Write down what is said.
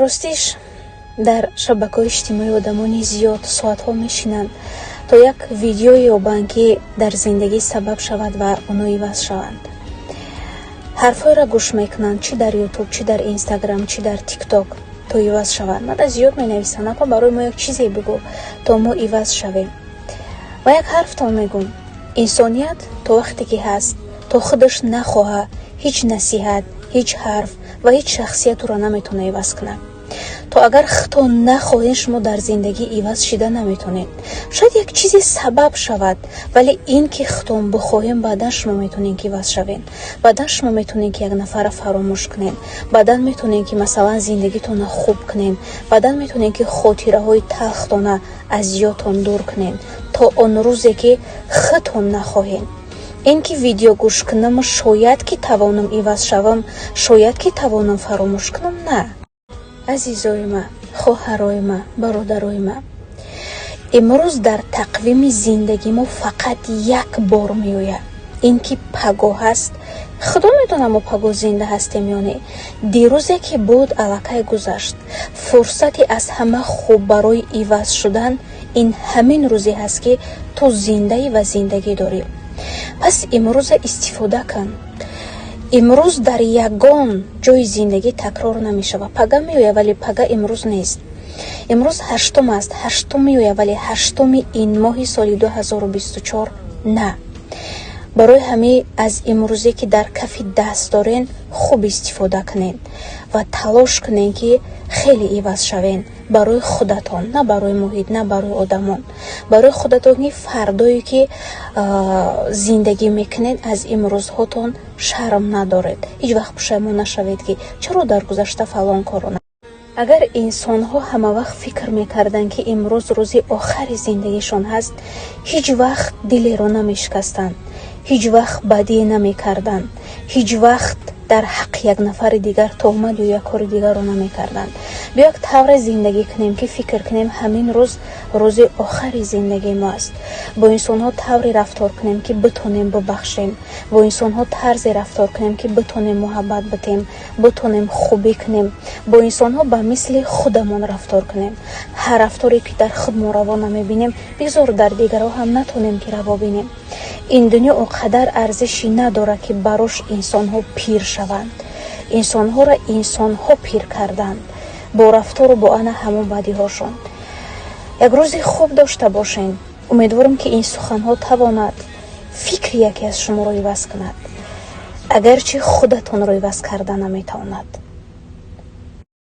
Ростиш, дар шабакаҳои иҷтимоӣ одамони зиёд соатҳо мешинанд, то як видеое ёбанд, ки дар зиндагӣ сабаб шавад ва оно иваз шаванд. Ҳарфҳоеро гӯш мекунанд, чӣ дар Ютуб, чӣ дар Инстаграм, чӣ дар Тикток, то иваз шаванд. Мада зиёд менависанд: «Апа, барои мо як чизе бигӯ, то мо иваз шавем». Ва як ҳарфтон мегӯм: инсоният то вақте ки ҳаст, то худаш нахоҳа, ҳеҷ насиҳат, ҳеҷ ҳарф ва ҳеҷ шахсият ӯро наметавона иваз кунад. То агар худтон нахоҳед, шумо дар зиндагӣ иваз шида наметавонед. Шояд як чизе сабаб шавад, вале ин ки худтон бихоҳем, баъдан шумо метавонед, ки иваз шавед, баъдан шумо метавонед, ки як нафарро фаромӯш кунед, баъдан метавонед, ки, масалан, зиндагитонро хуб кунед, баъдан метавонед, ки хотираҳои талхтона аз ёдтон дур кунед. То он рӯзе ки худтон нахоҳед, ин ки видео гӯш кунам, шояд ки тавонам иваз шавам, шояд ки тавонам фаромӯш кунам, на. Азизои ма, хоҳарои ма, бародарои ма, имрӯз дар тақвими зиндагӣ мо фақат як бор меояд. Ин ки пагоҳ аст, Худо медонад, мо пагоҳ зинда ҳастем ё не. Дирӯзе ки буд, аллакай гузашт. Фурсати аз ҳама хуб барои иваз шудан ин ҳамин рӯзе ҳаст, ки ту зиндаӣ ва зиндагӣ дорӣ. Пас имрӯза истифода кун. Имрӯз дар ягон ҷои зиндагӣ такрор намешавад. Пага меояд, вале пага имрӯз нест. Имрӯз 8-ум аст, 8-ум меояд, вале 8-уми ин моҳи соли 2024 на. Барои ҳамин аз имрӯзе, ки дар кафи даст дорен, хуб истифода кунед ва талош кунед, ки хеле иваз шавен барои худатон, на барои муҳит, на барои одамон, барои худатон, ки фардое ки зиндагӣ мекунед, аз имрӯзҳотон шарм надоред, ҳеҷ вақт пушаймон нашавед, ки чаро дар гузашта фалон корро. Агар инсонҳо ҳамавақт фикр мекарданд, ки имрӯз рӯзи охари зиндагишон ҳаст, ҳеҷ вақт дилеро намешикастанд, ҳеҷ вақт бадие намекарданд, ҳеҷ вақт дар ҳаққи як нафари дигар туҳмат ё як кори дигарро намекарданд. Биё, як тавре зиндагӣ кунем, ки фикр кунем, ҳамин рӯз рӯзи охари зиндагии мо аст. Бо инсонҳо тавре рафтор кунем, ки битонем бубахшем, бо инсонҳо тарзе рафтор кунем, ки битонем муҳаббат битем, битонем хубӣ кунем, бо инсонҳо ба мисли худамон рафтор кунем. Ҳар рафторе ки дар худ мо раво намебинем, бигзор дар дигарҳо ҳам натонем, ки раво бинем. Ин дунё он қадар арзиши надорад, ки барош инсонҳо пир шаванд. Инсонҳоро инсонҳо пир карданд бо рафтору бо ана ҳамон бадиҳошон. Як рӯзи хуб дошта бошен. Умедворам, ки ин суханҳо тавонад фикри яке аз шуморо иваз кунад, агарчи худатонро иваз карда наметавонад.